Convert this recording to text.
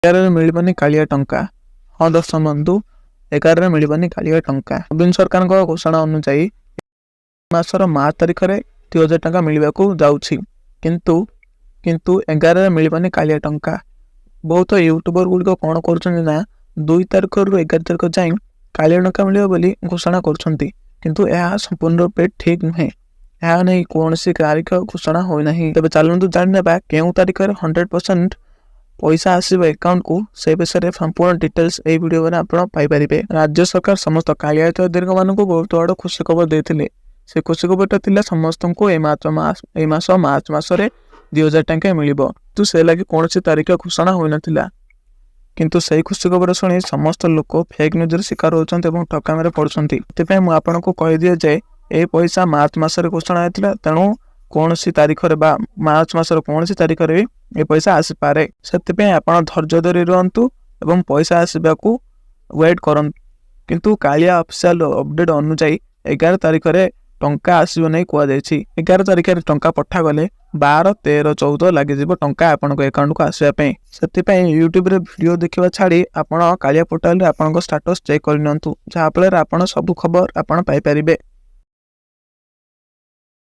11ରେ ମିଳିବନି କାଳିଆ ଟଙ୍କା। ହଁ ଦର୍ଶକ ବନ୍ଧୁ, 11ରେ ମିଳିବନି କାଳିଆ ଟଙ୍କା। ନବୀନ ସରକାରଙ୍କ ଘୋଷଣା ଅନୁଯାୟୀ ମାସର ମାର୍ଚ୍ଚ ତାରିଖରେ 2000 ଟଙ୍କା ମିଳିବାକୁ ଯାଉଛି, କିନ୍ତୁ 11ରେ ମିଳିବନି କାଳିଆ ଟଙ୍କା। ବହୁତ ୟୁଟ୍ୟୁବର ଗୁଡ଼ିକ କ'ଣ କରୁଛନ୍ତି ନା, 2 ତାରିଖରୁ 11 ତାରିଖ ଯାଏଁ କାଳିଆ ଟଙ୍କା ମିଳିବ ବୋଲି ଘୋଷଣା କରୁଛନ୍ତି। କିନ୍ତୁ ଏହା ସମ୍ପୂର୍ଣ୍ଣ ରୂପେ ଠିକ୍ ନୁହେଁ। ଏହା ନେଇ କୌଣସି ତାରିଖ ଘୋଷଣା ହୋଇନାହିଁ। ତେବେ ଚାଲନ୍ତୁ ଜାଣିନେବା କେଉଁ ତାରିଖରେ 100% ପଇସା ଆସିବ ଆକାଉଣ୍ଟକୁ, ସେ ବିଷୟରେ ସମ୍ପୂର୍ଣ୍ଣ ଡିଟେଲ୍ସ ଏହି ଭିଡ଼ିଓରେ ଆପଣ ପାଇପାରିବେ। ରାଜ୍ୟ ସରକାର ସମସ୍ତ କାଳିଆ ହିତାଧିକାରୀମାନଙ୍କୁ ବହୁତ ବଡ଼ ଖୁସି ଖବର ଦେଇଥିଲେ। ସେ ଖୁସି ଖବରଟା ଥିଲା, ସମସ୍ତଙ୍କୁ ଏଇ ମାସ ମାର୍ଚ୍ଚ ମାସରେ 2000 ଟଙ୍କା ମିଳିବ। କିନ୍ତୁ ସେ ଲାଗି କୌଣସି ତାରିଖ ଘୋଷଣା ହୋଇନଥିଲା। କିନ୍ତୁ ସେଇ ଖୁସି ଖବର ଶୁଣି ସମସ୍ତ ଲୋକ ଫେକ୍ ନ୍ୟୁଜ୍ର ଶିକାର ହେଉଛନ୍ତି ଏବଂ ଠକାମିରେ ପଡ଼ୁଛନ୍ତି। ସେଥିପାଇଁ ମୁଁ ଆପଣଙ୍କୁ କହିଦିଏ ଯେ ଏହି ପଇସା ମାର୍ଚ୍ଚ ମାସରେ ଘୋଷଣା ହେଇଥିଲା, ତେଣୁ କୌଣସି ତାରିଖରେ ବା ମାର୍ଚ୍ଚ ମାସର କୌଣସି ତାରିଖରେ ବି ଏ ପଇସା ଆସିପାରେ। ସେଥିପାଇଁ ଆପଣ ଧୈର୍ଯ୍ୟ ଧରି ରୁହନ୍ତୁ ଏବଂ ପଇସା ଆସିବାକୁ ୱେଟ୍ କରନ୍ତୁ। କିନ୍ତୁ କାଳିଆ ଅଫିସିଆଲ ଅପଡେଟ୍ ଅନୁଯାୟୀ 11 ତାରିଖରେ ଟଙ୍କା ଆସିବ ନେଇ କୁହାଯାଇଛି। 11 ତାରିଖରେ ଟଙ୍କା ପଠାଗଲେ 12, 13, 14 ଲାଗିଯିବ ଟଙ୍କା ଆପଣଙ୍କ ଆକାଉଣ୍ଟକୁ ଆସିବା ପାଇଁ। ସେଥିପାଇଁ ୟୁଟ୍ୟୁବରେ ଭିଡ଼ିଓ ଦେଖିବା ଛାଡ଼ି ଆପଣ କାଳିଆ ପୋର୍ଟାଲରେ ଆପଣଙ୍କ ଷ୍ଟାଟସ୍ ଚେକ୍ କରିନିଅନ୍ତୁ, ଯାହାଫଳରେ ଆପଣ ସବୁ ଖବର ଆପଣ ପାଇପାରିବେ।